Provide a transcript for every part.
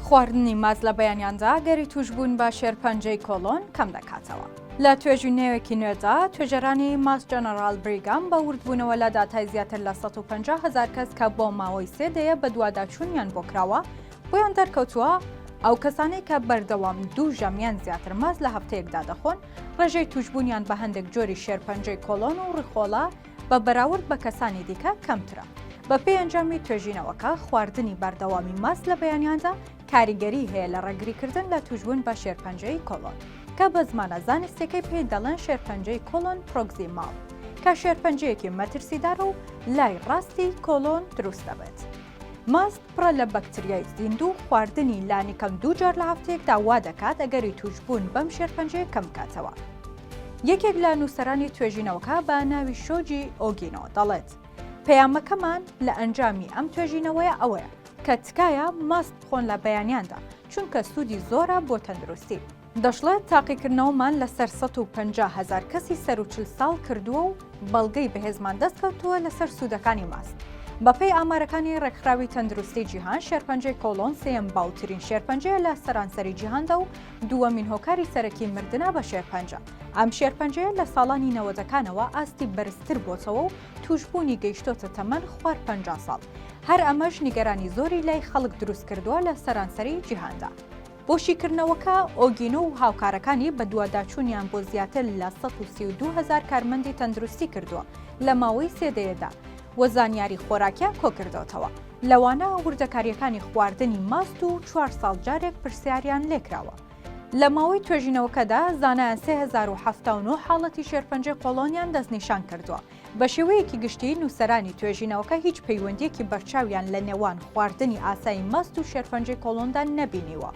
خواردنی ماست لە بەیانیاندا ئەگەری تووشبوون بە شێرپەنجەی کۆڵۆن کەمدەکاتەوە. لە توێژینەوەیەکی نوێدا، توێژەرانی ماس جەنەڕاڵ بریگام بە وردبوونەوە لە داتای زیاتر لە 150 هەزار کەس کە بۆ ماوەی سێ دەیە بەدواداچوونیان بۆ کراوە، بۆیان دەرکەوتووە ئەو کەسانەی کە بەردەوام دوو ژەم یان زیاتر ماست لە هەفتەیەکدا دەخۆن، ڕێژەی تووشبوونیان بە هەندێک جۆری شێرپەنجەی کۆڵۆن و ڕیخۆڵە بە بەراورد بە کەسانی دیکە کەمترە. بەپێی ئەنجامی توێژینەوەکە، خواردنی بەردەوامی ماست لە بەیانیاندا کاریگەری هەیە لە ڕێگریکردن لە تووشبوون بە شێرپەنجەی کۆڵۆن، کە بە زمانە زانستیەکەی پێی دەڵێن شێرپەنجەی کۆڵۆن پرۆکزیماڵ، کە شێرپەنجەیەکی مەترسیدارە و لای ڕاستی کۆڵۆن دروست دەبێت. ماست پڕە لە بەکتریای زیندوو، خواردنی لانیکەم دوو جار لە هەفتەیەکدا وا دەکات ئەگەری تووشبوون بەم شێرپەنجەیە کەم بکاتەوە. یەکێک لە نووسەرانی توێژینەوەکە بە ناوی شۆجی ئۆگینۆ دەڵێت، پەیامەکەمان لە ئەنجامی ئەم توێژینەوەیە ئەوەیە کە تکایە ماست بخۆن لە بەیانیاندا، چونکە سوودی زۆرە بۆ تەندروستی. دەشڵێت، تاقیکردنەوەمان لەسەر 150 هەزار کەسی سەروو 40 ساڵ کردووە و بەڵگەی بەهێزمان دەستکەوتووە لەسەر سوودەکانی ماست. بەپێی ئامارەکانی ڕێکخراوی تەندروستی جیهان، شێرپەنجەی کۆڵۆن سێیەم باوترین شێرپەنجەیە لە سەرانسەری جیهاندا و دووەمین هۆکاری سەرەکی مردنە بە شێرپەنجە. ئەم شێرپەنجەیە لە ساڵانی نەوەدەکانەوە ئاستی بەرزتر بۆتەوە و تووشبوونی گەیشتۆتە تەمەن خوار 50 ساڵ. هەر ئەمەش نیگەرانی زۆری لای خەڵک دروستکردووە لە سەرانسەری جیهاندا. بۆ شیکردنەوەکە، ئۆگینۆ و هاوکارەکانی بەدواداچوونیان بۆ زیاتر لە 132 هەزار کارمەندی تەندروستی کردووە لە ماوەی سێ دەیەدا و زانیاری خۆراکیان کۆکردۆتەوە، لەوانە وردەکارییەکانی خواردنی ماست و چوار ساڵ جارێک پرسیاریان لێکراوە. لە ماوەی توێژینەوەکەدا زانایان 3079 حاڵەتی شێرپەنجەی قۆڵۆنیان دەستنیشان کردووە. بە شێوەیەکی گشتی نووسەرانی توێژینەوەکە هیچ پەیوەندییەکی بەرچاویان لە نێوان خواردنی ئاسایی ماست و شێرپەنجەی کۆڵۆندا نەبینیوە،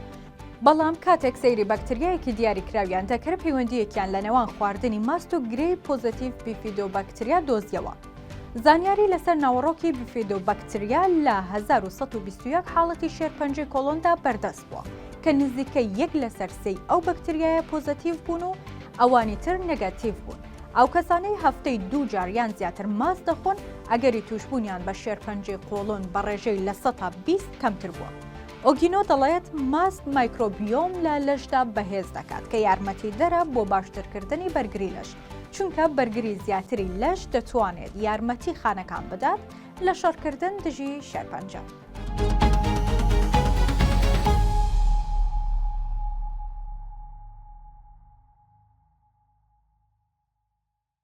بەڵام کاتێک سەیری بەکتریایەکی دیاریکراویان دەکرد پەیوەندییەکیان لە نێوان خواردنی ماست و گرێی پۆزەتیڤ بیفیدۆبەکتریا دۆزیەوە. زانیاری لەسەر ناوەڕۆکی بیفیدۆبەکتریا لە 1121 حاڵەتی شێرپەنجەی کۆڵۆندا بەردەست بووە، کە نزیکەی یەک لەسەر سێی ئەو بەکتریایە پۆزەتیڤ بوون و ئەوانی تر نێگەتیڤ بوون. ئەو کەسانەی هەفتەی دوو جار یان زیاتر ماست دەخۆن، ئەگەری تووشبوونیان بە شێرپەنجەی قۆڵۆن بە ڕێژەی 20% کەمتر بووە. ئۆگینۆ دەڵێت، ماست مایکرۆبیۆم لە لەشدا بەهێز دەکات، کە یارمەتیدەرە بۆ باشترکردنی بەرگری لەش، چونکە بەرگری زیاتری لەش دەتوانێت یارمەتی خانەکان بدات لە شەڕکردن دژی شێرپەنجە.